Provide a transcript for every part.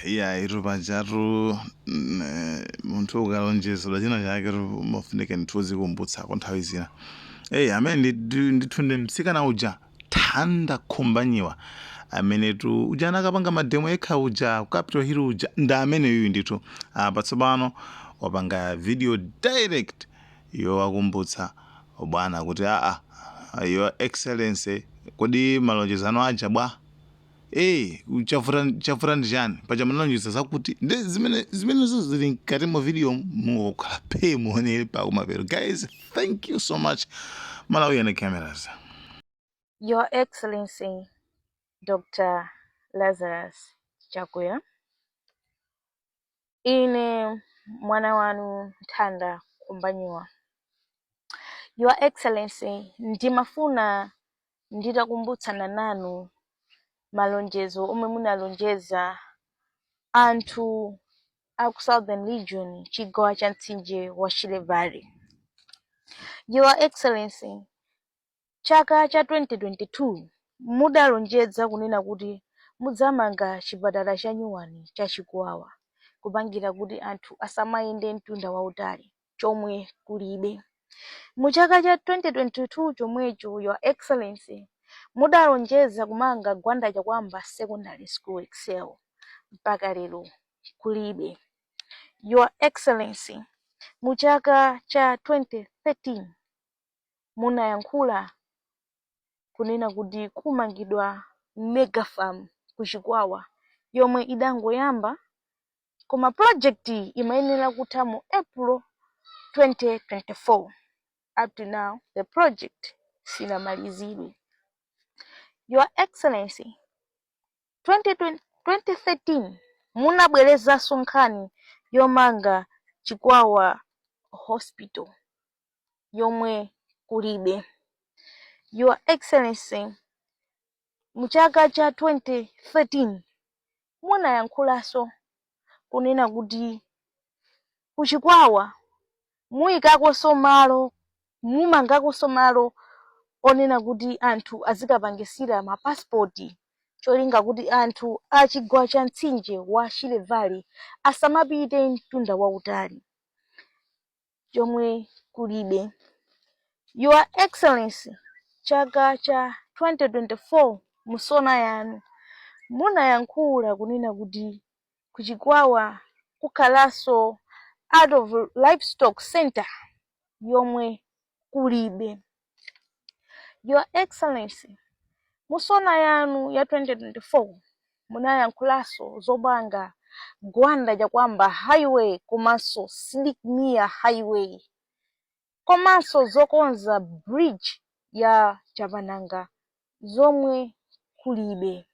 Iya, itu pajatu munthu ukalonjezedwa china chake umafunika ndithu uzikumbutsako nthawi zina. Amene ndithu ndi mtsikana uja Thanda Khumbanyiwa, amenetu uja anakapanga mademo yekha uja ku Capitol Hill uja, ndi ameneyu ndithu. Apa tsopano wapanga video direct yowakumbutsa bwana kuti, aa, Your Excellency, kodi malonjezano aja bwa? Chavuta ndi chani? Paja munalonjeza zakuti. Ndi zimene zimenezo zili mkati mwa video. Mungokhala phe, muonere pakumapero. Guys, thank you so much. Malawi Cameras. Your Excellency Dr. Lazarus Chakwera, ine mwana wanu Nthanda Khumbanyiwa. Your Excellency, ndimafuna nditakumbutsana nanu malonjezo omwe munalonjeza anthu a ku Southern Region, chigawo cha mtsinje wa Shire Valley. Your Excellency, chaka cha 2022 mudalonjeza kunena kuti mudzamanga chipatala cha nyuwani cha Chikwawa, kupangira kuti anthu asamayende mtunda wautali, chomwe kulibe. Mu chaka cha 2022 chomwecho, Your Excellency, mudalonjeza kumanga Gwanda Chakwamba Secondary School Excel, mpaka lero kulibe. Your Excellency, mu chaka cha 2013 munayankhula kunena kuti kumangidwa mega farm ku Chikwawa, yomwe idangoyamba, koma project imayenera kutha mu April 2024. Up to now the project sinamalizidwe. Your Excellency, 2020 2013 munabwerezanso nkhani yomanga Chikwawa Hospital, yomwe kulibe. Your Excellency, mu chaka cha 2013 munayankhulanso kunena kuti kuchikwawa muyikakonso malo, mumangakonso malo onena kuti anthu azikapangisira mapasipoti, cholinga kuti anthu a chigwa cha mtsinje wa Shire Valley asamapite mtunda wautali, chomwe kulibe. Your Excellency, chaka cha 2024 mu SONA yanu munayankhula kunena kuti kuchikwawa kukhalanso out of livestock center, yomwe kulibe. Your Excellency, mu SONA yanu ya 2024 munayankhulanso zopanga Gwanda Chakwamba Highway komanso Sidik Mia Highway, komanso zokonza bridge ya Chapananga, zomwe kulibe.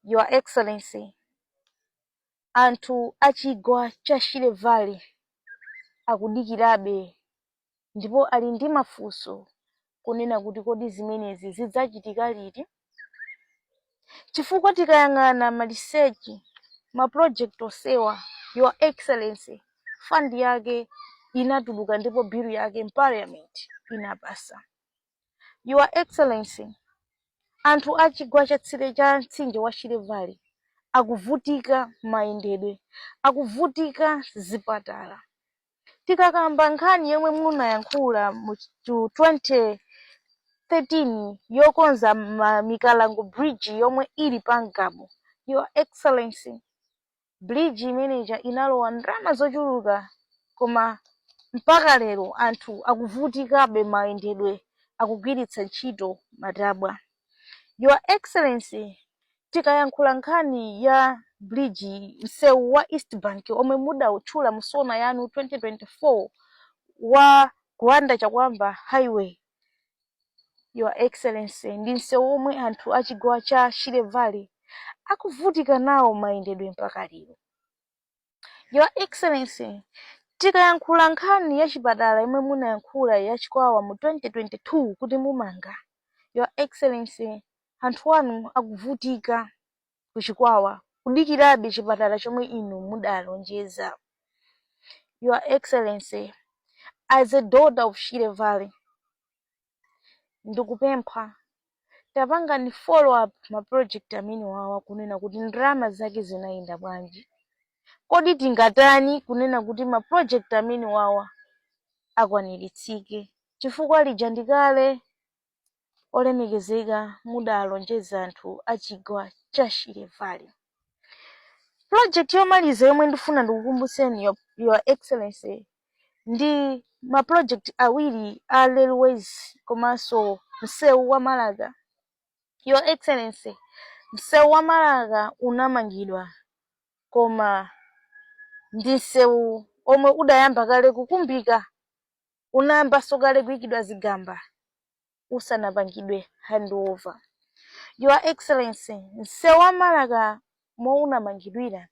Your Excellency, anthu achigwa cha Shire Valley akudikirabe ndipo ali ndi mafunso kunena kuti, kodi zimenezi zidzachitika liti? Chifukwa tikayang'ana ma research, ma project onsewa, Your Excellency, fund yake inatuluka ndipo bill yake m'parliament inapasa. Your Excellency, anthu achigwa cha tsire cha mtsinje wa Shire Valley akuvutika mayendedwe, akuvutika zipatala. Tikakamba nkhani yomwe munayankhula mu 2013 yokonza Mikalango Bridge yomwe ili pa Ngabu, Your Excellency, bridge imeneja inalowa ndalama zochuluka, koma mpaka lero anthu akuvutikabe mayendedwe, akugwiritsa ntchito matabwa. Your Excellency, tikayankhula nkhani ya bridge, msewu wa East Bank omwe mudawutchula mu SONA yanu 2024 wa Gwanda Chakwamba Highway, Your Excellency, ndi msewu omwe anthu achigwa cha Shire Valley akuvutika nawo mayendedwe mpaka lero. Your Excellency, tikayankhula nkhani ya chipatala yomwe munayankhula ya Chikwawa mu 2022 kuti mumanga, Your Excellency, anthu anu akuvutika kuchikwawa kudikirabe chipatala chomwe inu mudalonjeza. Your Excellency, as a daughter of Shire Valley, ndikupempha Tapangani follow up ma project amene wawa, kunena kuti ndalama zake zinayenda bwanji? Kodi tingatani kunena kuti ma project amene wawa akwaniritsidwe? Chifukwa lija ndikale, olemekezeka, mudalonjeza anthu a chigwa cha Shire Valley. Project yomaliza yomwe ndifuna ndikukumbutseni, Your Excellency, ndi ma project awiri a railways komanso msewu wa Marka. Your Excellency, msewu wa Marka unamangidwa, koma ndi msewu omwe udayamba kale kukumbika, unayambanso kale kuyikidwa zigamba usanapangidwe handover. Your Excellency, msewu wa Marka momwe unamangidwira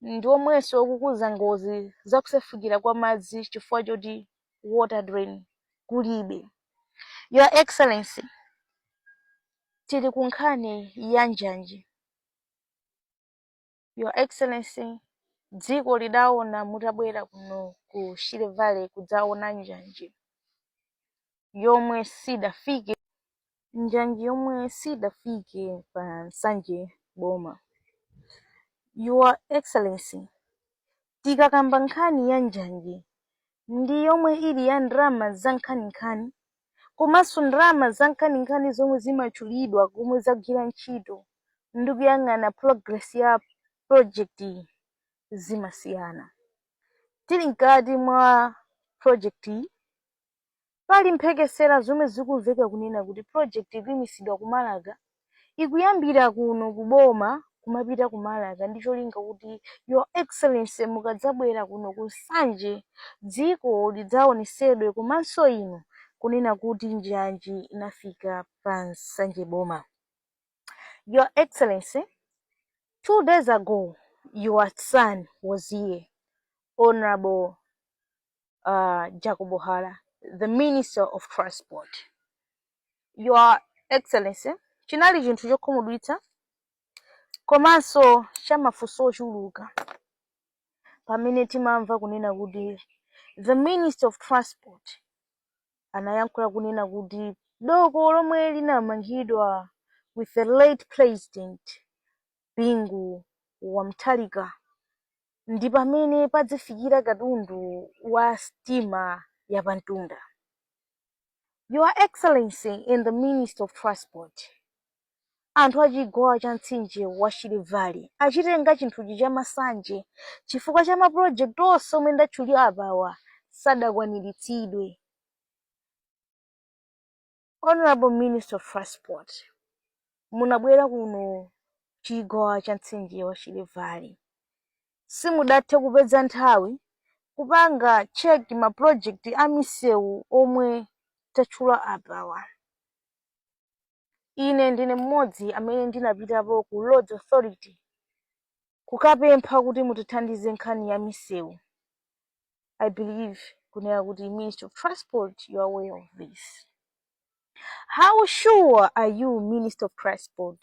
ndi omwenso ukukuza ngozi zakusefukira kwa madzi chifukwa choti water drain kulibe. Your Excellency, tili ku nkhani ya njanji. Your Excellency, dziko lidaona mutabwera kuno ku Shire Valley kudzaona njanji yomwe sidafike, njanji yomwe sidafike pa Nsanje boma. Your Excellency, tikakamba nkhani ya njanji, ndi yomwe ili ya ndalama za nkhaninkhani, komanso ndalama za nkhaninkhani zomwe zimatchulidwa komwe zagwira ntchito ndi kuyang'ana progress ya project iyi zimasiyana. Tili mkati mwa project iyi, pali mphekesera zomwe zikumveka kunena kuti project ikuyimitsidwa ku Marka, ikuyambira kuno kuboma kumapita ku Marka, ndi cholinga kuti, Your Excellency, mukadzabwera kuno ku Nsanje, dziko lidzaonesedwe komanso inu kunena kuti njanji inafika pa Nsanje boma. Your Excellency, 2 days ago your son was here, Honorable Jacob Hara, the Minister of Transport. Your Excellency, chinali chinthu chokhumudwitsa komanso chamafunso ochuluka pamene timamva kunena kuti the Minister of Transport anayankhula kunena kuti doko lomwe linamangidwa with the late President Bingu wa Mutharika ndi pamene padzifikira katundu wa sitima yapamtunda. Your Excellency and the Minister of Transport, anthu achigawo cha mtsinje wa Shire Valley achitenga chinthuchi cha masanje chifukwa cha mapulojekiti onse omwe ndatchulira apawa sadakwaniritsidwe. Honorable Minister of Transport, munabwera kuno chigawo cha mtsinje wa Shire Valley, simudathe kupeza nthawi kupanga check ma project a misewu omwe tatchula apawa. Ine ndine mmodzi amene ndinapitapo ku Roads Authority kukapempha kuti mutithandize nkhani ya misewu. I believe kunena kuti Minister of Transport, you are aware of this. How sure are you, Minister of Transport,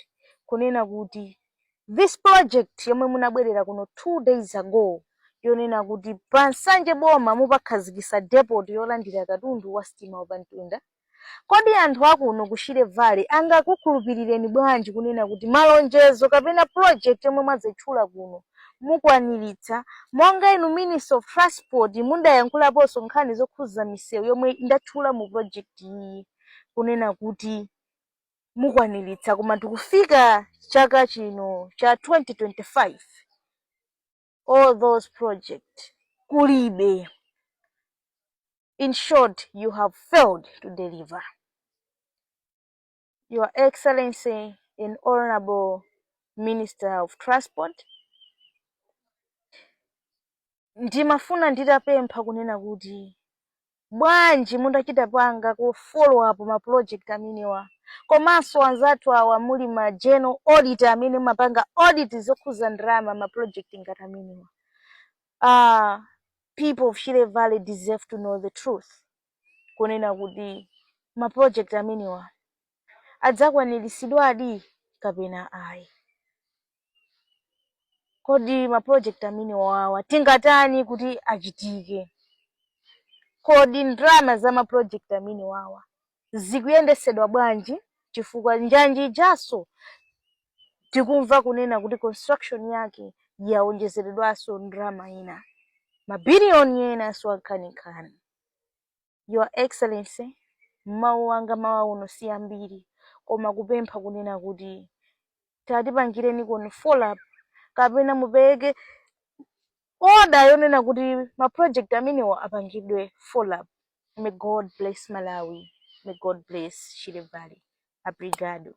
kunena kuti this project yomwe munabwerera kuno 2 days ago, yonena kuti pa Nsanje boma mupakhazikisa depot yolandira katundu wa sitima wapamtunda, kodi anthu akuno ku Shire Valley angakukhulupirireni bwanji kunena kuti malonjezo kapena project yomwe mwadzatchula kuno mukwaniritsa, monga inu Minister of Transport mudayankhulaponso nkhani zokhuza misewu yomwe ndatchula mu project iyi kunena kuti mukwaniritsa, koma tikufika chaka chino cha 2025, all those project kulibe? In short, you have failed to deliver. Your Excellency and Honorable Minister of Transport, ndimafuna nditapempha kunena kuti bwanji mutachita panga ku follow up ma project amenewa, komanso anzathu awa muli ma general auditor amene mapanga audit zokhuza ndalama ma project ngati amenewa. People of Shire Valley deserve to know the truth kunena kuti ma project amenewa adzakwaniritsidwadi kapena ayi. Kodi ma project amenewa tingatani kuti achitike? Kodi ndalama za ma project amenewawa zikuyendesedwa bwanji? Chifukwa njanji ijaso tikumva kunena kuti construction yake yaonjezeredwanso ndalama ina, mabiliyoni enanso ankhaninkhani. Your Excellency, mawu anga mawa uno si ambiri, koma kupempha kunena kuti tatipangireni koni follow up kapena mupereke order yonena kuti ma project amenewa apangidwe follow up. May God bless Malawi. May God bless Shire Valley. Obrigado.